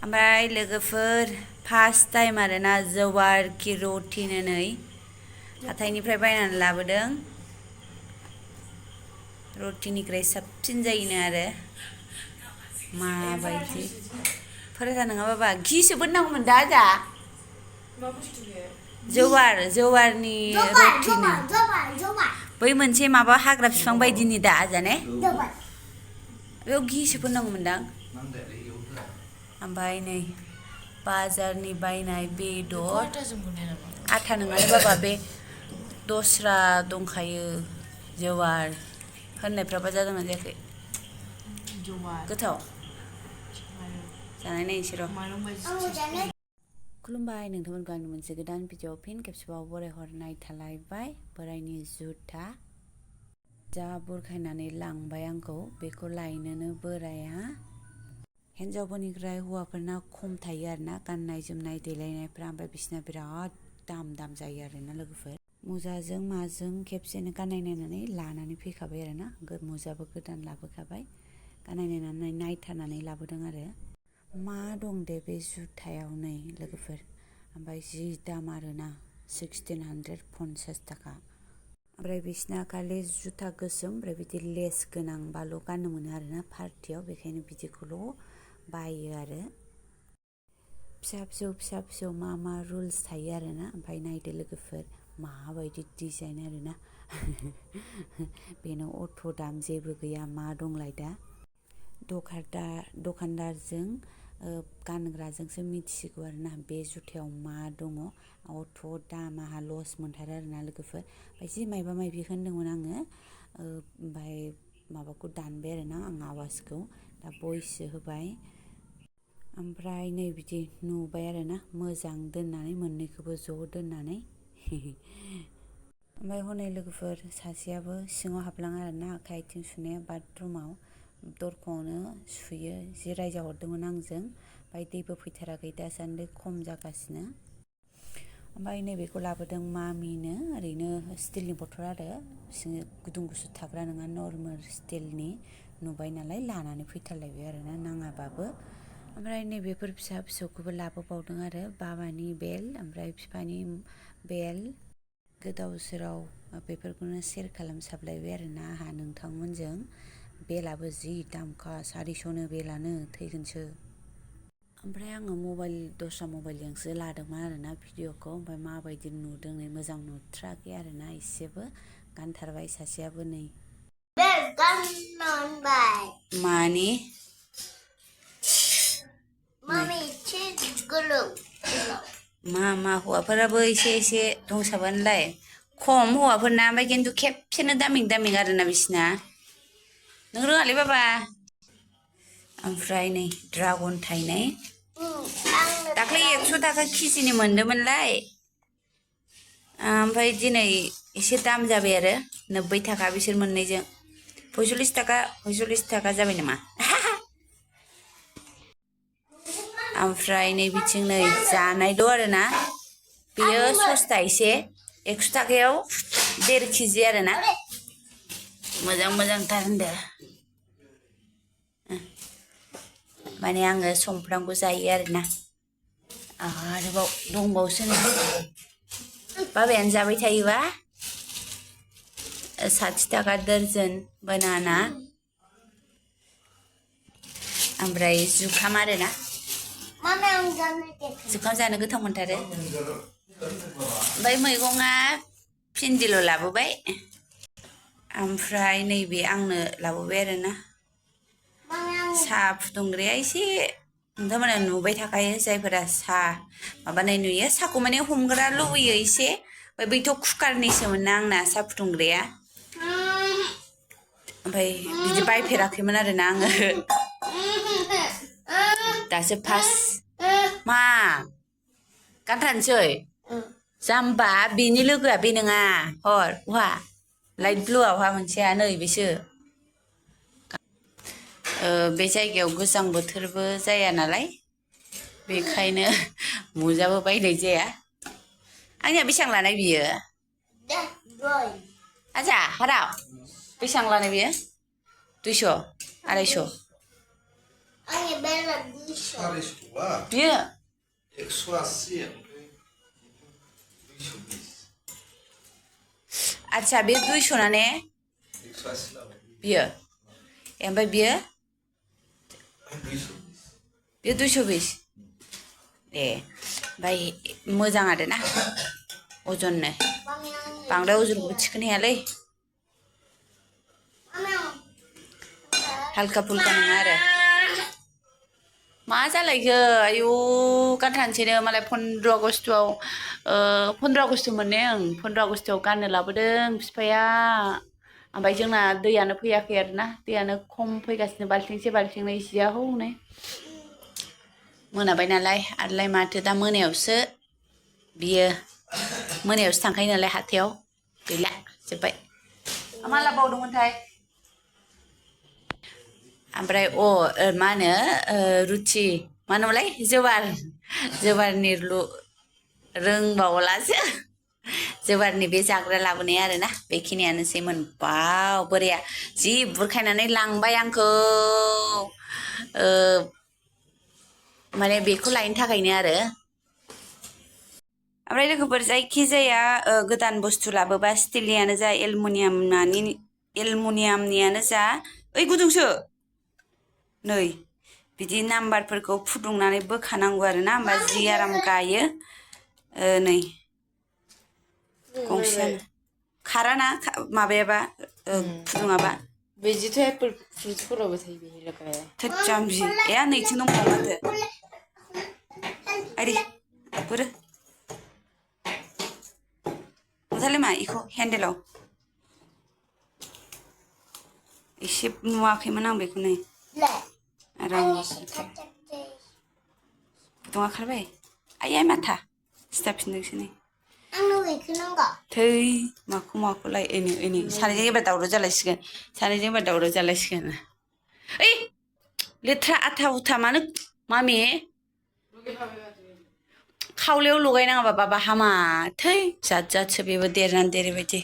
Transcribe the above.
ओमफ्राय लोगोफोर first time आरोना जवार कि रटिनै हाथाइनिफ्राय बायनानै लाबोदों रटिनिख्रुइ साबसिन जायोनो आरो माबायदि फरायसा नङा बाबा घिसो बोननांगौमोन दा आजा जवारनि रटिनो बै मोनसे माबा हाग्रा बिफां बायदिनि दा आजा ने बेयाव घिसो फोननांगौमोन दां ओमफ्राय नै बाजारनि बायनाय बेदर आथा नङालै बाबा बे दस्रा दंखायो जवार होननायफ्राबा जादोंना जायाखै गोथाव जानाय नायनोसै र' खुलुमबाय नोंथांमोनखौ आंनि मोनसे गोदान भिडिअ फिन खेबसेबाव बरायहरनाय थालायबाय बोरायनि जुथा जा बुरखायनानै लांबाय आंखौ बेखौ लायनोनो बोराया हिन्जावफोरनिफ्राय हौवाफोरना खम थायो आरोना गाननाय जोमनाय देलायनायफ्रा ओमफ्राय बिसिना बिराद दाम जायो आरोना लोगोफोर मुजाजों माजों खेबसेनो गाननाय नायनानै लानानै फैखाबाय आरोना मुजाबो गोदान लाबोखाबाय गाननाय नायनानै नायथारनानै लाबोदों आरो मा दं दे बे जुथायाव नै लोगोफोर ओमफ्राय जि दाम आरोना 1650 थाखा ओमफ्राय बिसिना खालि जुथा गोसोम ओमफ्राय बिदि लेस गोनांबाल' गाननो मोनो आरोना पार्टियाव बेखायनो बिदिखौल' बायो आरो फिसा फिसौ मा रुल्स थायो आरोना ओमफ्राय नायदो लोगोफोर माबायदि डिजाइन आरोना बेनो अथ' दाम जेबो गैया मा दंलाय दा दखानदारजों गानग्राजोंसो मिथिसिगौ आरोना बे जुथायाव मा दङ अथ' दामाहा लस मोनथारो आरोना लोगोफोर ओमफ्राय जि मायबा मायबि होनदोंमोन आङो ओमफ्राय माबाखौ दानबाय आरोना आं आवाजखौ दा भइससो होबाय ओमफ्राय नै बिदि नुबाय आरोना मोजां दोननानै मोननैखौबो ज' दोननानै ओमफ्राय हनै लोगोफोर सासेयाबो सिङाव हाबलाङो आरोना आखाइ आथिं सुनाया बाथरुमाव दरखंआवनो सुयो जि रायजाहरदोंमोन आंजों ओमफ्राय दैबो फैथाराखै दासान्दि खम जागासिनो ओमफ्राय नैबेखौ लाबोदों मामिनो ओरैनो स्टिलनि बथल आरो गुदुं गुसु थाग्रा नङा नर्मेल स्टिलनि नुबाय नालाय लानानै फैथारलायबाय आरोना नाङाबाबो ओमफ्राय नैबेफोर फिसा फिसौखौबो लाबोबावदों आरो बाबानि बेल ओमफ्राय बिफानि बेल गोदाव सोराव बेफोरखौनो सेयार खालामसाबलायबाय आरोना आंहा नोंथांमोनजों बेलाबो जि दामखा 400नो बेलानो थैगोनसो ओमफ्राय आङो दस्रा मबाइलजोंसो लादोंमोन आरोना भिडिअखौ ओमफ्राय माबायदि नुदों नै मोजां नुथ्राखै आरोना एसेबो गानथारबाय सासेयाबो नै मानि मा हौवाफोराबो एसे दंसाबोनालाय खम हौवाफोरना ओमफ्राय खिन्थु खेबसेनो दामिं आरोना बिसिना नों रोङालै बाबा ओमफ्राय नै ड्रागन थायनाय दाख्लै 100 थाखा केजिनि मोनदोंमोनलाय ओमफ्राय दिनै एसे दाम जाबाय आरो 90 थाखा बिसोर मोननैजों 45 थाखा जाबाय नामा ओमफ्राय नै बिथिं नै जानायल' आरोना बेयो सस्ता एसे 100 थाखायाव 1.5 केजि आरोना मोजांथार होनदो माने आङो समफ्रामबो जायो आरोना आरोबाव दंबावोसो नै बाबायानो जाबाय थायोबा 60 थाखा दर्जन बानाना ओमफ्राय जुखाम आरोना जुखाम जानो गोथाव मोनथारो ओमफ्राय मैगङा भिन्दिल' लाबोबाय ओमफ्राय नैबे आंनो लाबोबाय आरोना साहा फुदुंग्राया एसे नोंथांमोना नुबाय थाखायो जायफोरा साहा माबानाय नुयो साहाखौ माने हमग्रा लुबैयो एसे ओमफ्राय बैथ' कुकारनिसोमोन ना आंना साहा फुदुंग्राया ओमफ्राय बिदि बायफेराखैमोन आरोना आङो दासो फार्स्ट मा गानथारनोसै जाम्बा बेनि लोगोआ बे नङा हर उहा लाइट ब्लुआवहा मोनसेया नै बेसो बे जायगायाव गोजां बोथोरबो जाया नालाय बेखायनो मुजाबो बायनाय जाया आंनिया बेसेबां लानाय बियो आजा हाराव बेसेबां लानाय बियो 200 250 Annie bella dice. बियो 180 ओमफ्राय 220 आच्छा बे 200 ना ने 180 लाबाय बियो ओमफ्राय बियो 220 बियो 220 ए ओमफ्राय मोजां आरो ना अजननो बांद्राय अजनखौबो थिखोनो हायालै हाल्का फुल्का नङा आरो मा जालायखो आयु गानथारनोसैनो मालाय 15 आगस्ट'आव 15 आगस्ट' मोनने 15 आगस्ट'आव गाननो लाबोदों बिफाया ओमफ्राय जोंना दैयानो फैयाखै आरोना दैयानो खम फैगासिनो बाल्थिंसे बाल्थिंनै जिया हौनै मोनाबाय नालाय आरोलाय माथो दा मोनायावसो बियो मोनायावसो थांखायो नालाय हाथायाव गैला जोब्बाय माला बावदोंमोनथाय ओमफ्राय मा होनो रुथि मा होनोमोनलाय जबारनि रोंबावलासो जबारनि बे जाग्रा लाबोनाय आरोना बेखिनियानोसैमोन बाव बोराया जि बुरखायनानै लांबाय आंखौ माने बेखौ लायनो थाखायनो आरो ओमफ्राय लोगोफोर जायखिजाया गोदान बुस्थु लाबोबा स्टिलनियानो जा एलुमिनियामनियानो जा ओइ गुदुंसो नै बिदि नाम्बारफोरखौ फुदुंनानै बोखानांगौ आरोना होमबा जि आराम गायो नै गंसेयानो खाराना माबायाबा फुदुङाबा बिदिथ' एप्पोल फ्रुइट्सफोरावबो थायो बे लगाया थोद जाम्बि ए नैथिं दंबावो माथो आइदै बोरो बुथारलै मा इखौ हेन्देलाव एसे नुवाखैमोन आं बेखौ नै आराम गुदुङा खारबाय आइ माथा सिथाबफिनदोंसो नै थै माखौलाय ओइनै सानैजों एबार दावराव जालायसिगोन ओइ लेथ्रा आथा उथा मानो मामि खावलायाव लगायनाङाबा बाबा हामा थै जाद जादसो बेबो देरनानै देरैबायदि